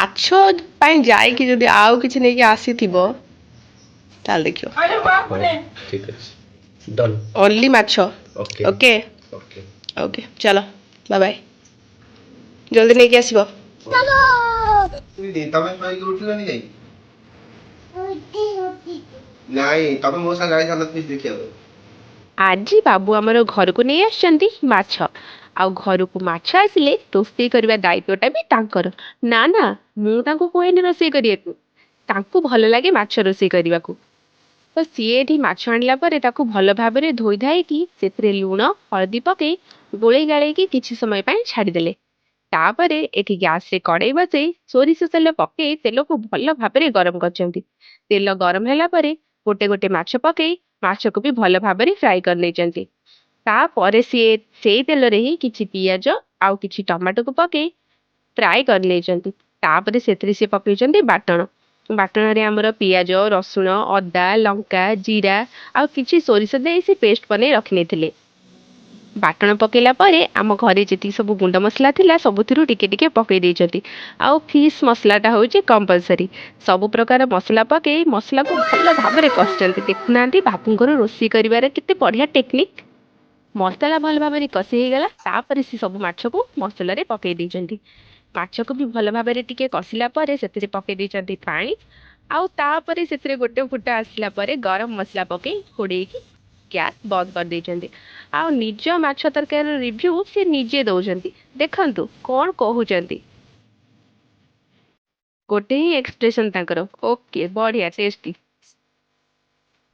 ମାଛ ପାଇଁ ଯାଇକି ଯଦି ଆଉ କିଛି ନେଇକି ଆସିଥିବ, ତାହେଲେ ଦେଖିବ। ହଉ, ଠିକ୍ ଅଛି, ଡନ୍। ଓନ୍ଲି ମାଛ। ଓକେ। ଓକେ। ଓକେ। ଓକେ, ଚାଲ, ବାଏ ବାଏ। ଜଲ୍ଦି ନେଇକି ଆସିବ। ତମେ ଶୋଇକି ଉଠିଲନି ଯାଇ? ନାଇଁ, ତମେ ମୋ ସାଙ୍ଗେ ଯାଇଥାନ୍ତ ଫିସ୍ ଦେଖିବାକୁ। ଆଜି ବାବୁ ଆମର ଘରକୁ ନେଇ ଆସିଛନ୍ତି ମାଛ। ଆଉ ଘରକୁ ମାଛ ଆସିଲେ ରୋଷେଇ କରିବା ଦାୟିତ୍ୱଟା ବି ତାଙ୍କର। ନା ନା, ମୁଁ ତାଙ୍କୁ କୁହେନି ରୋଷେଇ କରିବାକୁ। ତାଙ୍କୁ ଭଲ ଲାଗେ ମାଛ ରୋଷେଇ କରିବାକୁ। ତ ସିଏ ଏଠି ମାଛ ଆଣିଲା ପରେ ତାକୁ ଭଲ ଭାବରେ ଧୋଇ ଧାଇକି ସେଥିରେ ଲୁଣ ହଳଦୀ ପକେଇ ଗୋଳେଇ ଗାଳେଇକି କିଛି ସମୟ ପାଇଁ ଛାଡ଼ିଦେଲେ। ତାପରେ ଏଠି ଗ୍ୟାସରେ କଡ଼େଇ ବସେଇ ସୋରିଷ ତେଲ ପକେଇ ତେଲକୁ ଭଲ ଭାବରେ ଗରମ କରିଛନ୍ତି। ତେଲ ଗରମ ହେଲା ପରେ ଗୋଟେ ଗୋଟେ ମାଛ ପକେଇ ମାଛକୁ ବି ଭଲ ଭାବରେ ଫ୍ରାଏ କରିନେଇଛନ୍ତି। ତାପରେ ସିଏ ସେଇ ତେଲରେ ହିଁ କିଛି ପିଆଜ ଆଉ କିଛି ଟମାଟୋକୁ ପକେଇ ଫ୍ରାଏ କରିନେଇଛନ୍ତି। ତାପରେ ସେଥିରେ ସିଏ ପକେଇଛନ୍ତି ବାଟଣ। ବାଟଣରେ ଆମର ପିଆଜ, ରସୁଣ, ଅଦା, ଲଙ୍କା, ଜିରା ଆଉ କିଛି ସୋରିଷ ଦେଇ ସେ ପେଷ୍ଟ ବନେଇ ରଖିନେଇଥିଲେ। ବାଟଣ ପକେଇଲା ପରେ ଆମ ଘରେ ଯେତିକି ସବୁ ଗୁଣ୍ଡ ମସଲା ଥିଲା, ସବୁଥିରୁ ଟିକେ ଟିକେ ପକେଇ ଦେଇଛନ୍ତି। ଆଉ ଫିସ୍ ମସଲାଟା ହେଉଛି କମ୍ପଲସରି। ସବୁ ପ୍ରକାର ମସଲା ପକେଇ ମସଲାକୁ ଭଲ ଭାବରେ କଷିଛନ୍ତି। ଦେଖୁନାହାନ୍ତି, ବାବୁଙ୍କର ରୋଷେଇ କରିବାର କେତେ ବଢ଼ିଆ ଟେକ୍ନିକ୍। ମସଲା ଭଲ ଭାବରେ କଷି ହେଇଗଲା। ତାପରେ ସେ ସବୁ ମାଛକୁ ମସଲାରେ ପକେଇ ଦେଇଛନ୍ତି। ମାଛକୁ ବି ଭଲ ଭାବରେ ଟିକେ କଷିଲା ପରେ ସେଥିରେ ପକେଇ ଦେଇଛନ୍ତି ପାଣି। ଆଉ ତାପରେ ସେଥିରେ ଗୋଟେ ଫୁଟା ଆସିଲା ପରେ ଗରମ ମସଲା ପକେଇ ଘୋଡ଼େଇକି ଗ୍ୟାସ୍ ବନ୍ଦ କରିଦେଇଛନ୍ତି। ଆଉ ନିଜ ମାଛ ତରକାରୀର ରିଭ୍ୟୁ ସେ ନିଜେ ଦେଉଛନ୍ତି। ଦେଖନ୍ତୁ କ'ଣ କହୁଛନ୍ତି। ଗୋଟେ ହିଁ ଏକ୍ସପ୍ରେସନ୍ ତାଙ୍କର, ଓକେ, ବଢ଼ିଆ, ଟେଷ୍ଟି।